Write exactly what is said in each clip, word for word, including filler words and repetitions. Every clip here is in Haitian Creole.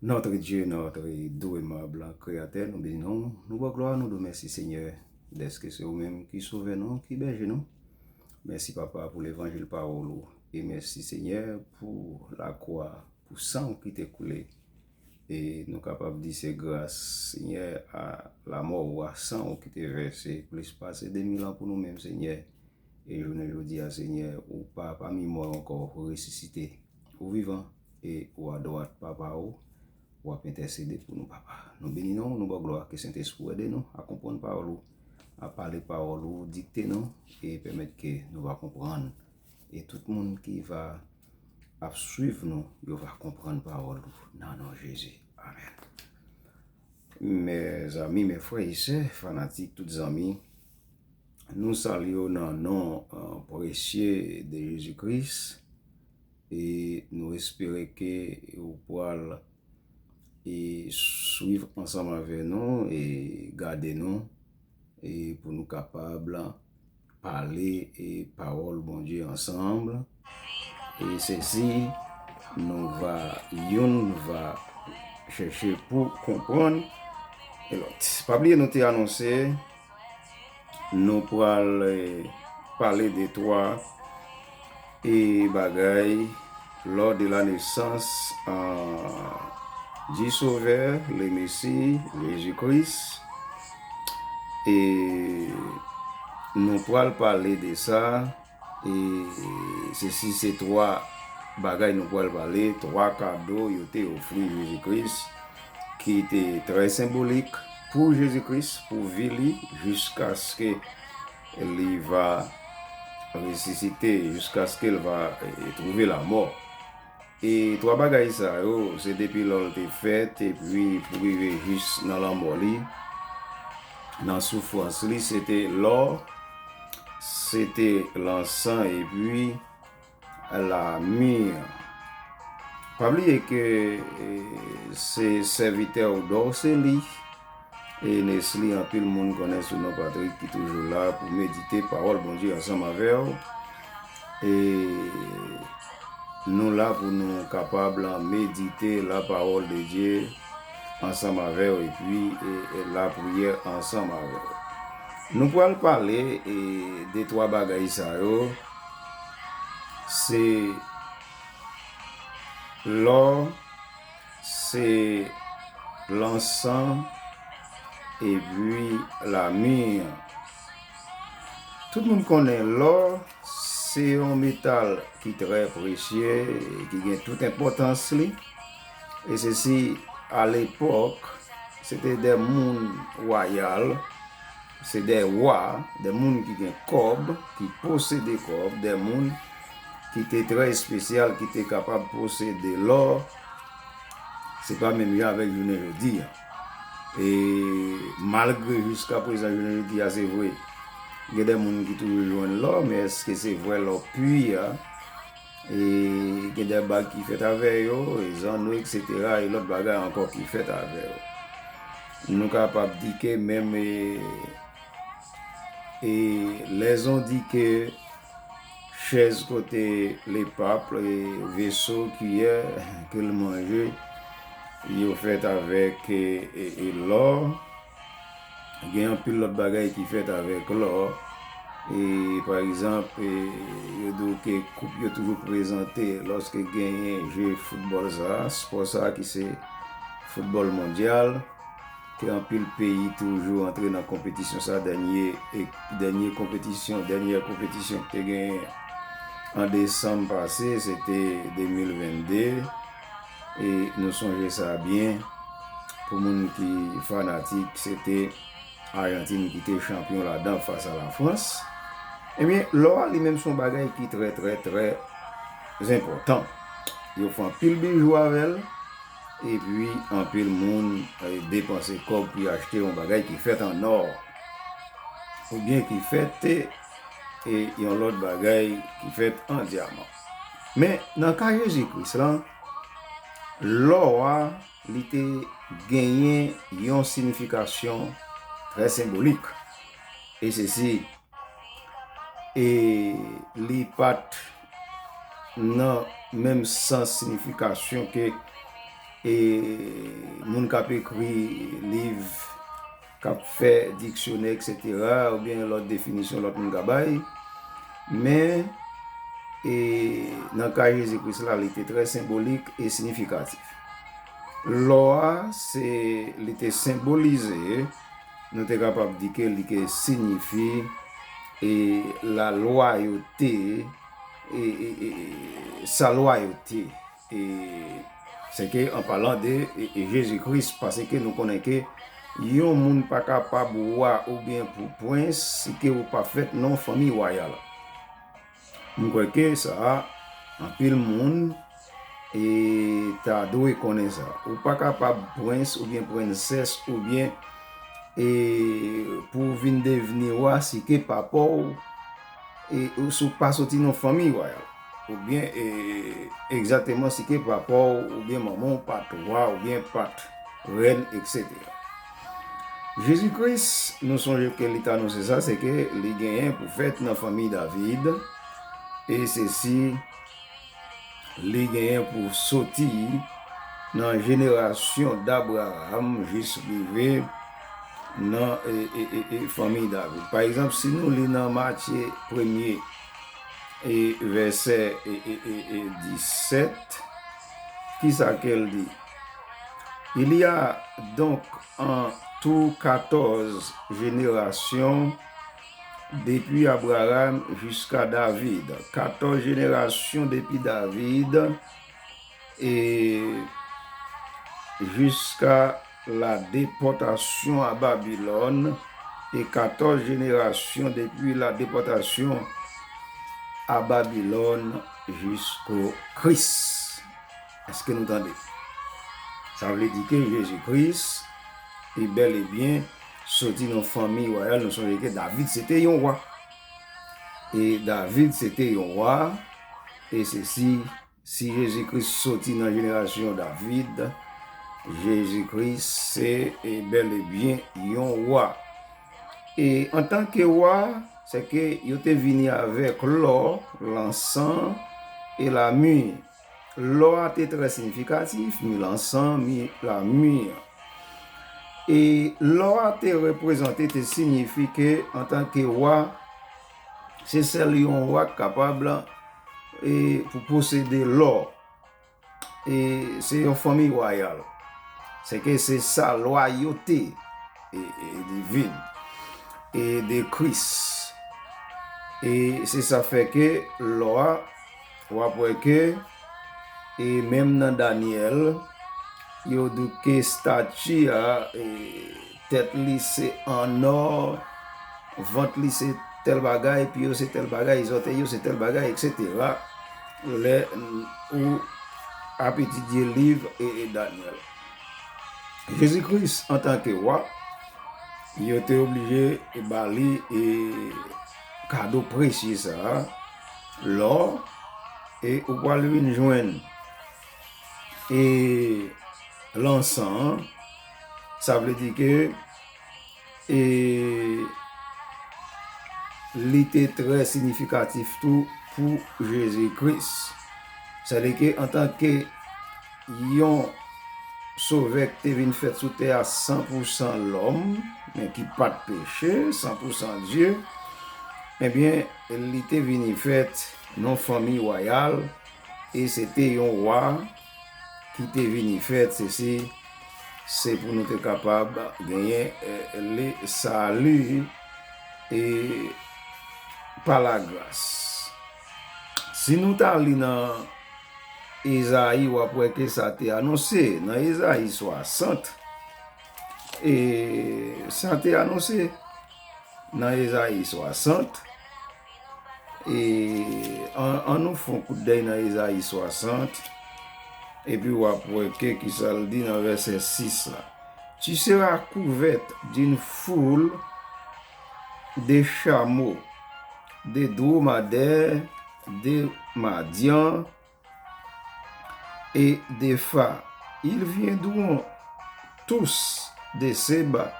Notre Dieu, notre doux aimable Créateur, nou beni non, nou ba w glwa, nou di w mèsi Senyè, dèske se ou menm ki sovè nou, ki bèje nou. Mèsi Papa pou levanjil pawòl ou, e mèsi Senyè pou lakwa, pou san ou ki te koule. E nou kapab di se gras Senyè a lamò ou, a san ou ki te vèse plis pase de mil an pou nou menm Senyè. E jounen jodi a Senyè, ou pa pami mò ankò, ou resisite, ou vivan, e ou adwat Papa ou, w ap entèsede pou nou Papa. Nou beni non, nou ba w glwa, ke Sentespri ou ede nou a konprann pawòl ou, a pale pawòl ou, dikte nou, e pèmèt ke nou va konprann. E tout moun ki va ap swiv nou, yo va konprann pawòl ou nan non Jezi. Amèn. Mezanmi, mes frères et sœurs, fanatik, tout zanmi, nou salye w nan non, euh, presye de Jezi Kris, e nou espere ke ou pral e swiv ansanm avè nou e gade nou, e pou nou kapab pale e pawòl Bondye ansanm. E sesi, nou va, youn va chèche pou konprann e lòt. Pa bliye nou te anonse, nou pral, eh, pale de twa e bagay lors de la naissance, euh, du Sauveur, le Messie, Jésus-Christ. E nou pral pale de sa. E sesi se twa bagay nou pral pale, twa kado yo te ofri Jezi Kris, ki te trè senbolik pou Jezi Kris, pou vi li, jiskaske li va resisite, jiskaske l va, eh, twouve lamò. E twa bagay sa yo, se depi lò l te fèt, epi pou rive jis nan lanmò li, nan soufrans li, se te lò, se te lansan, epi lamir. Pa bliye ke, eh, se sèvitè w dò se li, e Nesli, anpil moun konnen sou non Patrik ki toujou la pou medite pawòl Bondye ansanm avè w. E nou la pou nou kapab medite la parole de Dieu ansanm avè w epi, e, e lapriyè ansanm avè w. Nou pral pale, e, de twa bagay sa yo. Se lò, se lansan, epi lamir. Tout moun konnen lò se yon metal ki trè presye, ki gen tout enpòtans li. E sesi, alepòk, se te de moun wayal, se de wa, de moun ki gen kòb, ki posede kòb, de moun ki te trè espesyal, ki te kapab posede lò. Se pa menm jan avèk jounen jodi a. E malgre jiska prezan, jounen jodi a, se vre, gen de moun ki toujou jwenn lò, men èske se vrè lò pi a? E gen de bag ki fèt avè yo, e zanno, etsetera, e lòt bagay ankò ki fèt avè yo. Nou kapab di ke menm, e, e lèzon di ke chèz kote lepap, e veso, kiyè ke l manje, yo fèt avèk, e, e, e lò. Gen anpil lòt bagay ki fèt avèk lò. E, pa egzanp, e, yo di w ke koup yo toujou prezante lòske genyen je foutbòl sa a, spò sa a ki se foutbòl mondyal, ke anpil peyi toujou antre nan konpetisyon sa a. Dènye, e, dènye konpetisyon, dènyè konpetisyon ki te genyen an desanm pase, se te de mil venn de. E nou sonje sa byen, pou moun ki fanatik, se te Ajantin ki te chanpyon ladan fas a Lafrans. Ebyen, lò a li menm se yon bagay ki trè, trè, trè enpòtan. Yo fè anpil bijou avè l, epi anpil moun, eh, depanse kòb pou y achte yon bagay ki fèt an nò, oubyen ki fèt, eh, yon lòt bagay ki fèt an dyaman. Men, nan ka Jezi Kris lan, lò a, li te genyen yon siyifikasyon trè senbolik. E sesi, e li pa t nan menm sans siyifikasyon ke e moun k ap ekri liv, k ap fè diksyonè, etsetera, oubyen lòt definisyon lòt moun ka bay. Men, e, nan ka Jezi Kris la, li te trè senbolik e siyifikatif. Lò a, se, li te senbolize, nou te kapab di ke li te siyifi, e, la lwayote, e, e, e, e, sa lwayote. E, se ke an palan de, e, e, Jezi Kris, paske nou konnen ke yon moun pa kapab wa oubyen pou prens si ke ou pa fèt nan fanmi wayal. M kwè ke sa, anpil moun, e, ta dwe konnen sa. Ou pa kapab prens oubyen prensès oubyen, e, pou w vin devni wa si ke papa w, e, ou sou, pa soti nan fanmi wayal. Oubyen, e, egzakteman si ke papa w oubyen manman w pa t wa oubyen pa t rèn, etsetera. Jezi Kris, nou sonje ke li t anonse sa, se ke li genyen pou fèt nan fanmi David, e se si li genyen pou soti nan jenerasyon d Abraram jis rive nan, e, e, e, e, fanmi David. Pa egzanp, si nou li nan Matye premye, e, vèsè, e, e, e, e, disèt, kisa ke l di? Il y a donc en tout quatorze générations depuis Abraham jusqu'à David. Quatorze générations depuis David et jusqu'à la déportation à Babylone et quatorze générations depuis la déportation à Babylone jusqu'au Christ. Èske nou tande? Sa vle di ke Jezi Kris, e bèl e byen, soti nan fanmi wayal. Nou sonje ke David se te yon wa. E David se te yon wa, e se si, si Jezi Kris soti nan jenerasyon David, Jezi Kris se, e, bèl e byen yon wa. E antanke wa, se ke yo te vini avèk lò, lansan e lami. Lò a te trè siyifikatif, mi lansan, mi lami. E lò a te reprezante, te siyifi ke antanke wa, se sèl yon wa k kapab, e, pou posede lò. E se yon fanmi wayal. Se ke se sa lwayote, e, e, divin, e de Kris. E se sa fè ke lò a, w ap wè ke, e menm nan Danyèl, yo di ke estati a, e, tèt li se an nò, vant li se tèl bagay, pye yo se tèl bagay, zòtèy yo se tèl bagay, etsetera. Lè ou ap etidye liv, e, e, Danyèl. Jezi Kris, antanke wa, yo te oblije ba li, e, kado presye sa a, lò, e ou pral vin jwenn, e, lansan an, sa vle di ke, e, li te trè siyifikatif tou pou Jezi Kris. Sètadi ke antanke yon Sovè ki te vin fèt sou tè a san pou san lòm, men ki pa t peche, san pou san Dye, ebyen, li te vini fèt nan fanmi wayal, e se te yon wa ki te vini fèt, se, se, se pou nou te kapab genyen, e, le sali, e, pa lagras. Si nou ta li nan Ezayi, w ap wè ke sa te anonse nan Ezayi swasant. E sa te anonse nan Ezayi swasant. E an, an nou fè yon kout dèy nan Ezayi swasant. Epi w ap wè ke kisa l di nan vèsè sis la. Tu seras couverte d'une foule de chameaux, de dromadaires, de Madian et d'Épha. Ils viendront tous de Séba.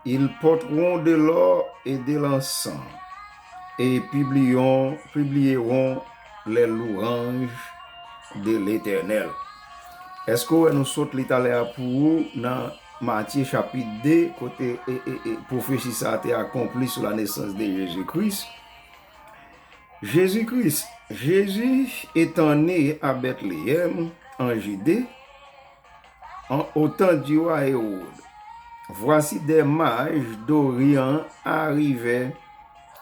Ils porteront de l'or et de l'encens et publieront, publieront les louanges de l'Éternel. Èske w wè nou sot li talè a pou ou nan Matye chapit de, kote e, e, e, pwofesi sa a te akonpli sou la nesans de Jezi Kris? Jésus-Christ, Jésus étant né à Bethléem, en Judée, en, au temps du roi Hérode, voici des mages d'Orient arrivaient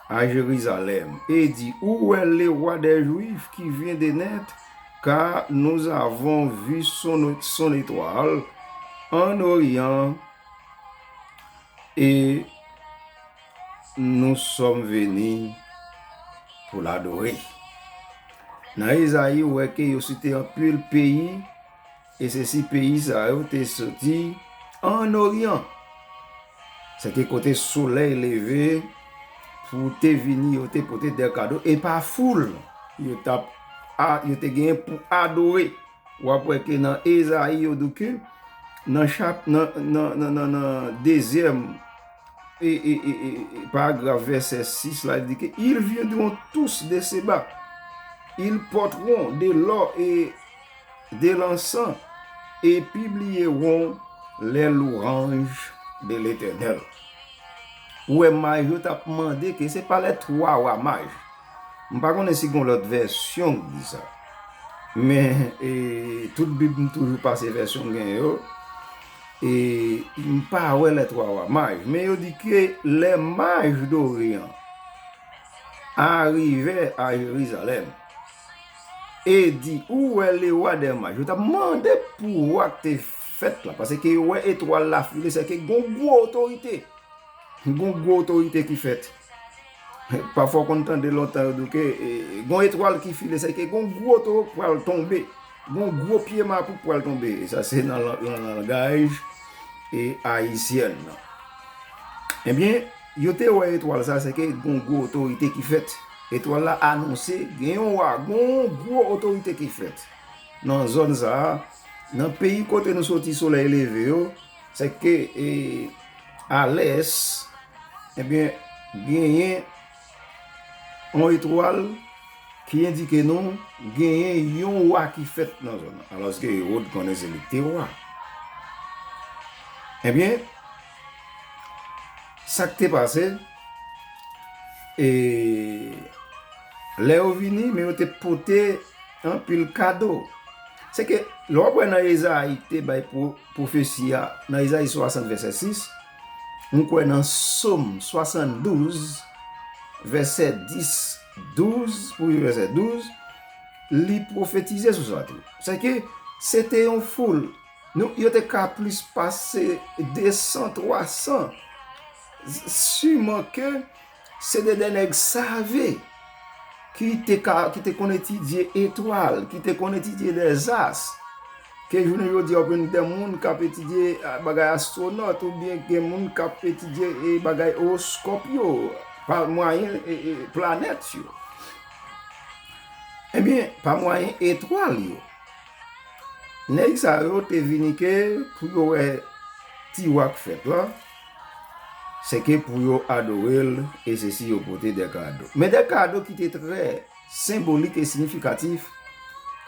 à Jérusalem et dit, où est le roi des Juifs qui vient de naître, car nous avons vu son, son étoile en Orient et nous sommes venus pour l'adorer. Nan Ezayi, ou wè ke yo site anpil peyi, e se si peyi sa yo te soti an Oryan. Se te kote solèy leve, pou te vini, yo te pote de kado, e pa foul, yo t ap, a, yo te genyen pou adore. W ap wè ke nan Ezayi, yo di ke nan chap, nan, nan, nan, nan, nan dezyèm e, e, e, e, e, paragraf vèsè sis la, li di ke, ils viendront tous de Seba. Ils porteront de l'or et de l'encens et publieront les louanges de l'Éternel. Ou wè, maj yo t ap mande ke se pa les trois rois mages. M pa konnen si gon lòt vèsyon ki di sa. Men, e, tout Bib m toujou pase vèsyon m genyen yo. E m pa wè les trois rois mages. Men yo di ke les mages d'Orient arrivaient à Jérusalem et dit, où est le roi des mages? Yo t ap mande pou wa k te fèt la, paske yo wè etwal la file, se ke gon gwo otorite. Gon gwo otorite ki fèt. Pafwa w konn tande lontan yo di w ke, e, gon etwal ki file, se ke gon gwo towo k pral tonbe. Gon gwo pye mapou k pral tonbe. E sa se nan, nan, nan langaj, e, ayisyèn nan. Ebyen, yo te wè etwal sa, se ke gon gwo otorite ki fèt. Etwal la anonse gen yon wa, gon gwo otorite ki fèt. Nan zòn sa a, nan peyi kote nou soti solèy leve yo, se ke, e, a lès, ebyen, genyen yon etwal ki endike nou genyen yon wa ki fèt nan zòn nan. Alòske Ewòd konnen se li k te wa. Ebyen, sa k te pase, e, lè yo vini, men yo te pote anpil kado. Se ke, lè w ap wè nan Ezayi te bay pwo-, pwofesi a, nan Ezayi swasant vèsè sis, m kwè nan Sòm swasanndouz, vèsè dis, douz, pou rive vèsè douz, li pwofetize sou sa tou. Se ke se te yon foul. Nou, yo te ka plis pase de san, twa san. Siman ke se de, de nèg save ki te ka, ki te konn etidye etwal, ki te konn etidye dèzas. Ke jounen jodi a, w ap jwenn de moun k ap etidye, a, bagay astwonòt, oubyen gen moun k ap etidye, e, bagay owoskòp yo, pa mwayen, e, e, planèt yo. Ebyen, pa mwayen etwal yo. Nèg sa yo te vini ke pou yo wè ti wa k fèt la, se ke pou yo adore l, e se si yo pote de kado. Men de kado ki te trè senbolik e siyifikatif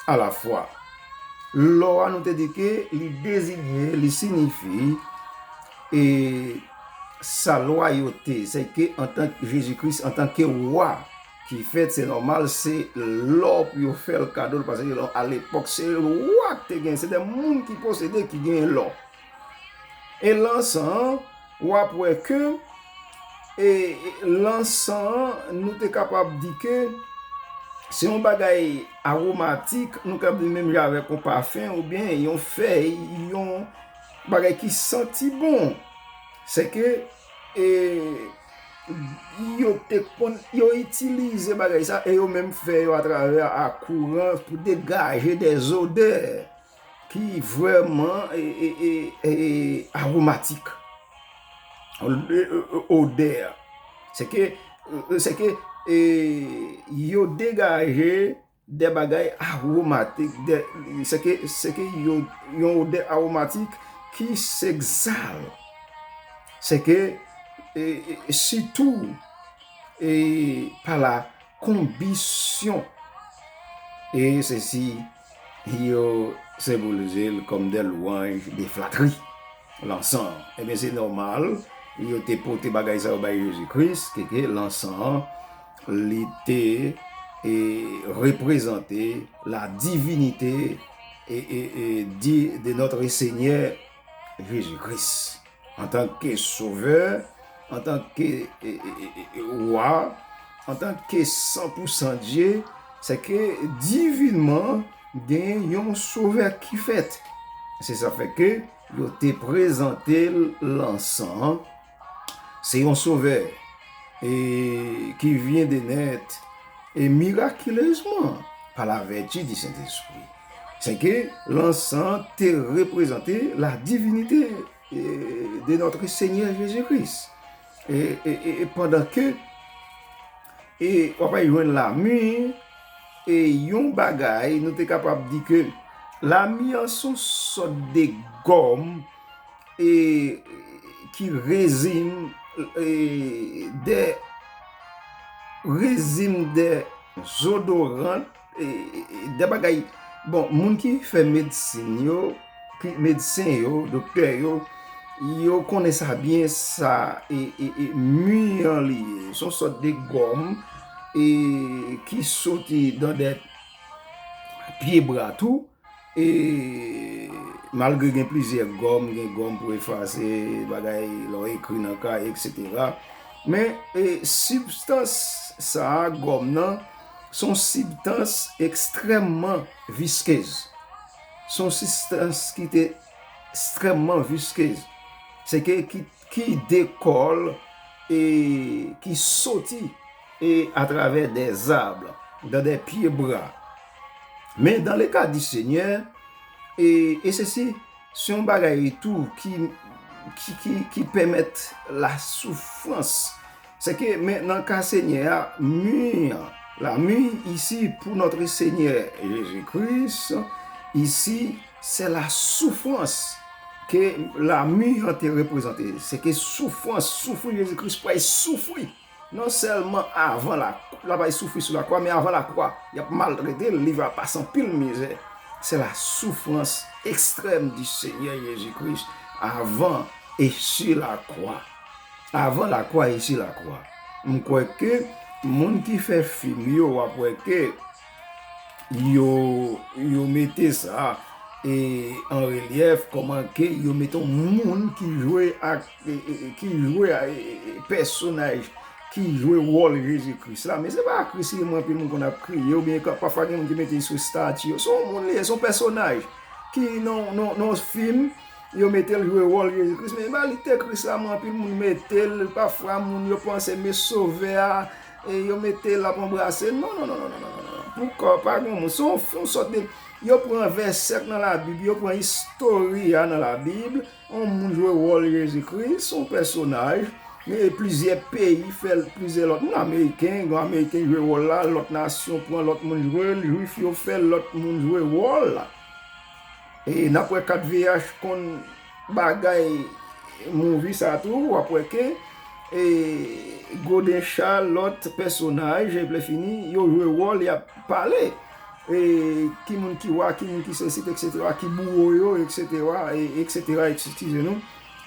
alafwa. Lò a, nou te di ke li dezinye, li siyifi, e sa lwayote, se ke antan Jezi Kris, antanke wa ki fèt, se nòmal, se lò pou yo fè l kado, paske a lepòk, se lwa k te gen, se de moun ki posede, ki gen lò. E lansan an, w ap wè ke, e, e, lansan an, nou te kapab di ke se yon bagay awomatik, nou kapab di menm jan avèk yon pafen, oubyen yon fèy, yon bagay ki santi bon. Se ke, e, yo te konn, yo itilize bagay sa, e yo menm fè yo atravè a kouran pou degaje de zodè ki vrèman, e, e, e, e, awomatik. E, e, e, odè. Se ke, e, se ke, e, yo degaje de bagay awomatik, de, se ke, se ke yo, yon odè awomatik ki se egzal. Se ke, e, e, sitou, e, pa la konbisyon. E se si yo senbolize l kòm de lwanj, de flatri. Lansan an. Ebyen, se nòmal, yo te pote bagay sa yo bay Jezi Kris, ke, ke lansan an, li te e, reprezante la divinite e, e, e, di, de notre Seigneur Jésus-Christ. Antanke Sovè, antanke e, e, e, e, Wa, antanke san pou san Dye, se ke divinman gen yon Sovè ki fèt. Se sa fè ke yo te prezante l lansan an. Se yon Sovè e, ki vyen de nèt e mirakilezman pa la vèti di Sentespri. Se ke lansan an te reprezante la divinite e, de notre Seigneur Jésus-Christ. E, e, e, e pandan ke e, w ap al jwenn lami, e yon bagay, nou te kapab di ke lami an se yon sòt de gòm e, ki rezime e, de rezime de zodoran e, e, de bagay. Bon, moun ki fè medsin yo, ki, medsen yo, doktè yo, yo konnen sa byen, sa e, e, e mi an li ye. Se yon sòt de gòm e, ki soti dan de pye bra tou. E malgre gen plizyè gòm, gen gòm pou efase bagay lè w ekri nan kay, etsetera. Men e, sibstans sa a, gòm nan, se yon sibstans ekstrèmman viskez. Se yon sibstans ki te ekstrèmman viskez. Se ke ki, ki dekòl e ki soti e atravè de zab, dan de pye bra. Men dan le ka di Senyè, e, e sesi, se yon bagay tou ki, ki, ki, ki pèmèt la soufrans. Se ke, men nan ka Senyè a, mi an, la mi isi pou notre Seigneur Jésus-Christ, isi, se la soufrans ke la mi an te reprezante. Se ke soufrans, soufri Jezi Kris pral soufri. Non sèlman avan la, l ap soufri sou lakwa, men avan lakwa, y ap maltrete l, li va pase anpil mizè. Se la souffrance extrême du Seigneur Jésus-Christ avant et sur la croix. Avan lakwa e si lakwa. M kwè ke moun ki fè fim yo, w ap wè ke yo, yo mete sa e, an relyèf, kòman ke yo mete yon moun ki jwe ak, e, e, e, ki jwe a, e, e, e, pèsonaj ki jwe wòl Jezi Kris la. Men se pa Kris li ye, mwen, anpil moun konn ap kriye, oubyen ka-, pafwa gen moun ki mete l sou estati yo. Se yon moun li ye, se yon pèsonaj ki nan, nan, nan yon fim, yo mete l jwe wòl Jezi Kris. Men ba li te Kris la, mwen, anpil moun mete l, pafwa moun yo panse men sovè a, e yo mete l, l ap anbrase l. Non, non, non. Poukò pa gen moun? Se yon, yon sòt de, yo pran vèsè k nan Labib, yo pran istòri a nan Labib, yon moun jwe wòl Jezi Kris, yon pèsonaj, e plizyè peyi fè l, plizyè lòt moun, Ameriken, gen Ameriken jwe wòl la, lòt nasyon pran lòt moun jwe l, Jwif yo fè lòt moun jwe wòl la. E n ap wè kat V H konn bagay movie sa tou, w ap wè ke, e, Godin Charles, lòt pèsonaj, epi lè fini, yo jwe wòl, y ap pale. E, ki moun ki wa, ki moun ki sesi, etsetera, ki bouwo yo, etsetera, e, etsetera, eskize nou.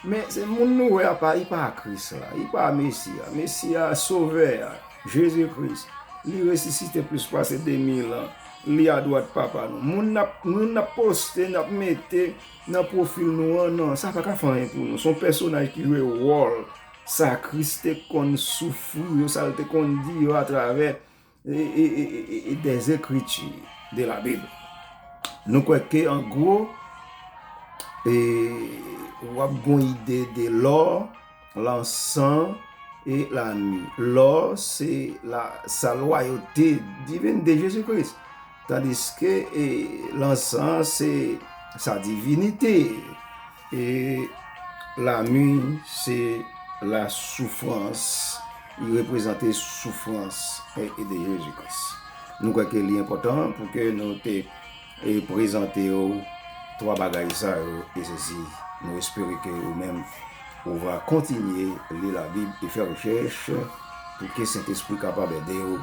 Men se moun nou wè a pa, li pa Kris la, li pa Mesi a. Mesi a, Sovè a, Jezi Kris, li resisite plis pase de mil an, li adwat Papa nou. Moun n ap, moun n ap poste, n ap mete nan pwofil nou an, non, sa pa ka fè anyen pou nou. Se yon pèsonaj ki jwe wòl sa Kris te konn soufri yo, sa l te konn di yo atravè e, e, e, e, e, des Écritures, de la Bible. Nou kwè ke, an gwo, e, w ap gon ide de lò, lansan e lami. Lò, se la, sa lwayote divin de Jezi Kris. Tandiske, e, lansan, se sa divinite. E lami, se la soufrans, li reprezante soufrans e, e de Jezi Kris. Nou kwè ke li enpòtan pou ke nou te, e, prezante w twa bagay sa yo, e sesi, nou espere ke ou menm, ou va kontinye li Labib e fè rechèch pou ke Sentespri kapab ede w.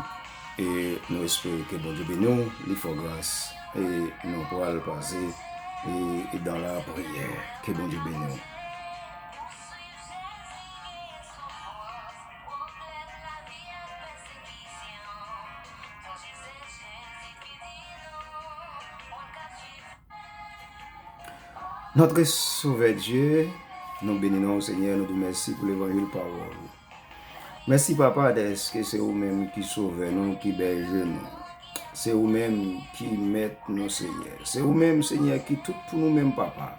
E nou espere ke Bondye beni w, li fè w gras, e nou pral pase e, e dans la prière. Ke Bondye beni w. Notre Sauveur Dieu, nou beni non w, Senyè, nou di w mèsi pou levanjil pawòl ou. Mèsi, Papa, dèske se ou menm ki Sovè nou, ki Bèje nou. Se ou menm ki Mèt nou, Senyè. Se ou menm, Senyè, ki tout pou nou menm, Papa.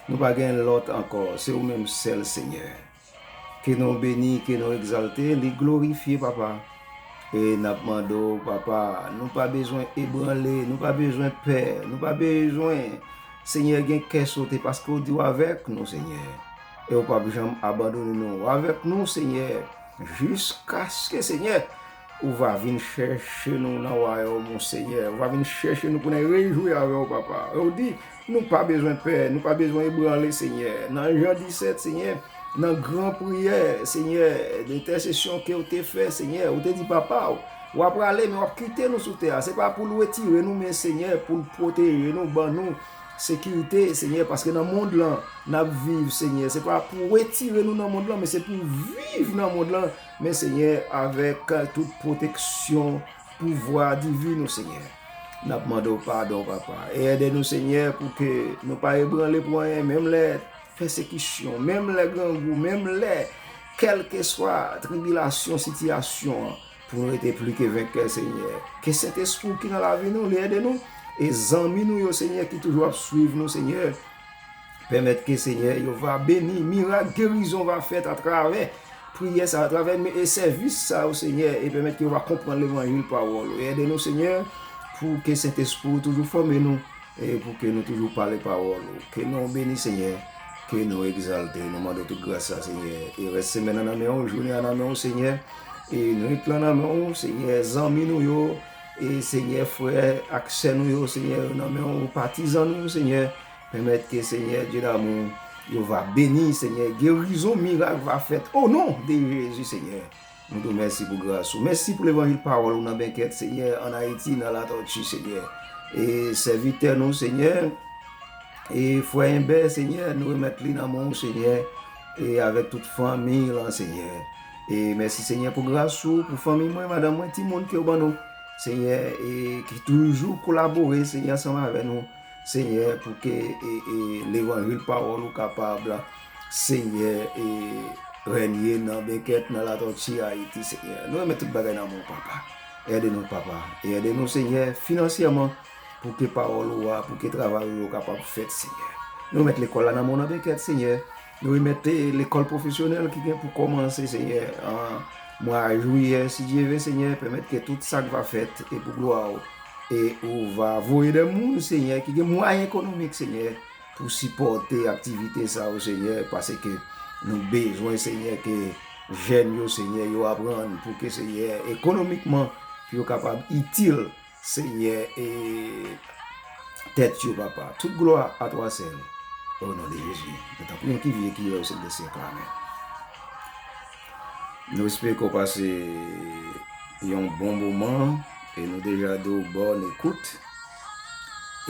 Nou pa gen lòt ankò. Se ou menm sèl, Senyè. Ke non w beni, ke non w egzalte, li glorifye, Papa. E n ap mande w, Papa, nou pa bezwen ebranle, nou pa bezwen pè, nou pa bezwen, Senyè, gen kè sote, paske w di w avèk nou, Senyè. E w p ap janm abandone nou. W avèk nou, Senyè, jiskaske, Senyè, ou va vin chèche nou nan wayòm ou, Senyè. Ou va vin chèche nou pou n al rejwi avè w, Papa. E w di, nou pa bezwen pè, nou pa bezwen ebranle, Senyè. Nan Jan disèt, Senyè, nan gran priyè, Senyè, entèsesyon ke w te fè, Senyè, ou te di Papa w, w a prale, men w ap kite nou sou tè a. Se pa pou l retire nou, men, Senyè, pou l pwoteje nou, ban nou sekirite, Senyè, paske nan mond lan n ap viv, Senyè, se pa pou retire nou nan mond lan, men se pou viv nan mond lan, men, Senyè, avèk tout pwoteksyon pouvwa diven ou, Senyè. N ap mande w padon, Papa, e ede nou, Senyè, pou ke nou pa ebranle pou anyen, menm lè pèsekisyon, menm lè grangou, menm lè kèlkeswa tribilasyon, sitiyasyon an, pou nou rete pli ke venkè, Senyè. Ke Sentespri w ki nan lavi nou, li ede nou, e zanmi nou yo, Senyè, ki toujou ap swiv nou, Senyè, pèmèt ke, Senyè, yo va beni, mirak, gerizon va fèt atravè priyè sa, atravè, e sèvis sa yo, Senyè, e pèmèt ke yo va konprann levanjil pawòl ou. E ede nou, Senyè, pou ke Sentespri w toujou fòme nou, e pou ke nou toujou pale pawòl ou. Ke non w beni, Senyè, ke non w egzalte. Nou mande w tout gras sa, Senyè. E rès semèn nan nan men w, jounen an nan men w, Senyè. E nwit lan nan men w, Senyè. Zanmi nou yo, e Senyè, frè ak sè nou yo, Senyè, yo nan men w, patizan nou yo, Senyè. Pèmèt ke, Senyè, Dye damou, yo va beni, Senyè. Gerizon, mirak va fèt. O non de Jezi, Senyè. Nou di w mèsi pou gras ou. Mèsi pou levanjil pawòl ou nan Benkèt, Senyè, ann Ayiti, nan Latòti, Senyè. E sèvitè nou, Senyè, e frè Enbè, Senyè, nou remèt li nan men w, Senyè, e avèk tout fanmi lan, Senyè. E mèsi, Senyè, pou gras ou, pou fanmi mwen, madanm mwen, timoun ke w ban nou, Senyè, e ki toujou kolabore, Senyè, ansanm avè nou. Senyè, pou ke, e, e, levanjil pawòl ou kapab, Senyè, e, renye nan Benkèt, nan Latòti, Ayiti, Senyè. Nou remèt tout bagay nan men w, Papa. Ede nou, Papa. E ede nou, Senyè, finansyèman, pou ke pawòl ou a, pou ke travay ou yo kapab fèt, Senyè. Nou remèt lekòl la nan men w nan Benkèt, Senyè. Nou remèt, e, lekòl pwofesyonèl ki gen pou kòmanse, Senyè, an mwa jiyè, si Dye ve, Senyè, pèmèt ke tout sa k va fèt e pou glwa w. E ou va voye de moun, Senyè, ki gen mwayen ekonomik, Senyè, pou sipòte aktivite sa yo, Senyè, paske nou bezwen, Senyè, ke jèn yo, Senyè, yo aprann pou ke, Senyè, ekonomikman, pou yo kapab itil, Senyè, e tèt yo, Papa. Tout glwa a twa sèl. O non de Jezi, nou ta priye ki viv e ki rèy syèk dè syèk. Amèn. Nou espere ke w pase yon bon moman e nou deja di w bòn ekout.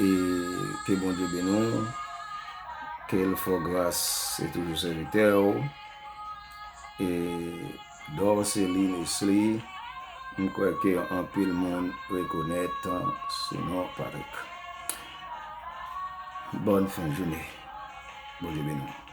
E ke Bondye beni w, ke l fè w gras, se toujou sèvitè w. E Dorcely Nesly, m kwè ke anpil moun rekonèt se non Patrick. Bòn fen jounen. Bondye beni w.